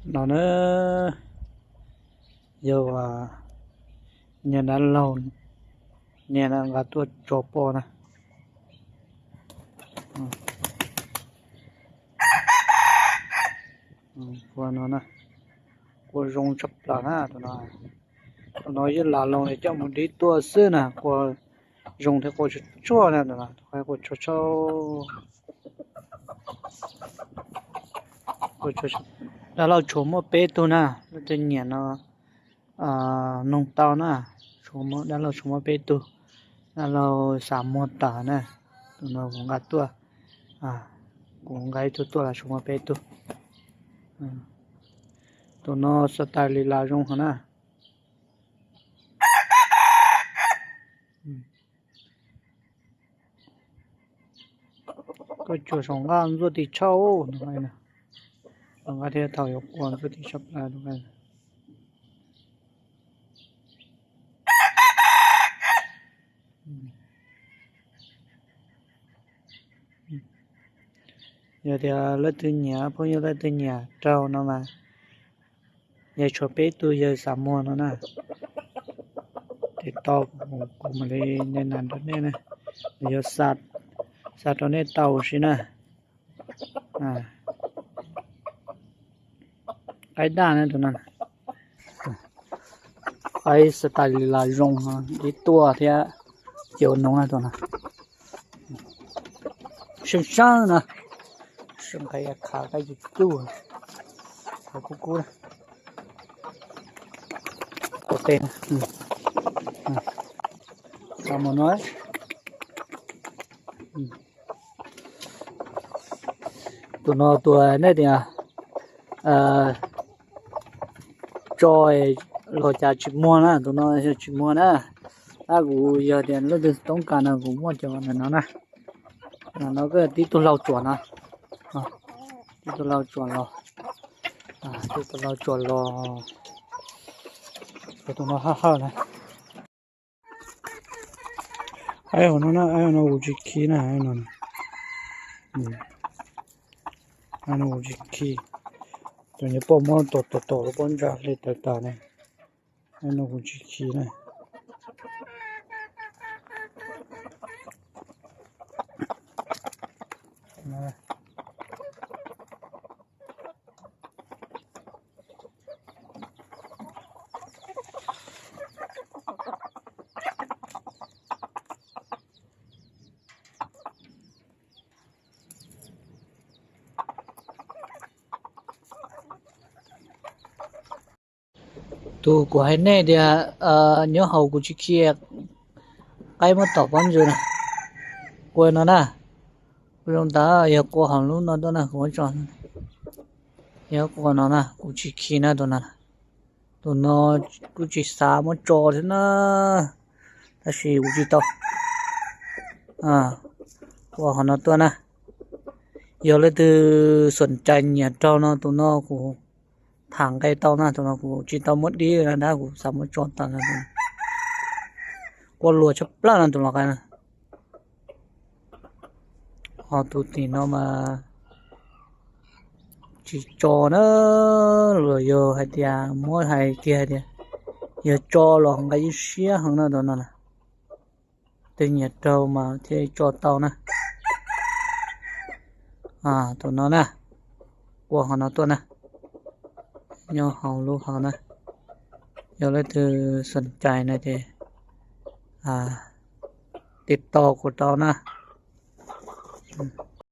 No na, yog niag dab laug, niag nqa tuaj tso poj na. Ua no na, kua zoo tshaj plaws na tus no. Tus no yeej lam loos coj mus dib tuaj xwb na, kua zoo thiab kua tsuag tsuag na tus no, kua tsuag tsuag. Dab laug tshuav muaj peb tug na, leej twg nyiam no noog tau na. Dab laug tshuav muaj peb tug, dab laug xav muag tawm na. Tus no kuv nqa tuaj, kuv nqa ib tug tuaj los tshuav muaj peb tug. Tus no xav tais li las zoo heev na. Koj tsuas saum nqaj ntxuaj ti tshaj, saum nqaj thiab thaum yuav qua ntxuaj ti tshaj plaws. Yog tias leej twg nyiam, phooj ywg leej twg nyiam raug no mas, yog tshuav peb tug yawg xav muag no na, tes tau, kuv mam li nyeem rau nej na, yog xa rau nej tau ua si na. Qaib daj na tus no, qaib xav tais li las zoo, dib tuaj thiab ces ua noog na tus no. Seeb seeb na, seeb nqaij khav kab cig cuj, khav kub kub na. Ua teb na, mus no. Tus no tus nej tias tso los cas tsis muag na, tus no yog tsis muag na. Tab kuv yog tias leej twg toob kas no kuv muaj cov no na. No koj tib tug laug tsuas no, tib tug laug tsuas los, tib tug laug tsuas los, tus no hawj hawj na. Aib hauv no na, aib hauv no kuv tsis khi na, aib no, aib no kuv tsis khi. Tus nyuag poj muab tom tom tom lub pob ntsa hle tawv tas ne, aib no kuv tsis khi na. Tus kuv hais nej tias nyob hauv kuv tsis khi, qaib muab tom pob ntsws na, kua no na, kuj zoo tas yog kua hauv lub no tuaj na, kuv muab tso, yog kua no na, kuv tsis khi na tus no. Tus no kuj tsis xav muab tso thiab na, tab sis kuv tsis tau, kua hauv no tuaj na. Yog leej twg xoom cai nyiam raug no tus no kuv tham nqe tau na, tus no kuv tsis tau muab dib na, kuv xav muab tso tas na. Kua luag tshaj plaws no tus los qai na. Ho tus tim no mas tsis tso na, luag yog hais tias muab hais kiag hais tias yog tso los nqa ib siab heev na tus no na. Twg nyiam raug mas thiaj tso tau na. Tus no na, kua hauv no tuaj na, nyob hauv lub hauv na. Yog leej twg xoom cai na ces tiv tauj kuv tau na.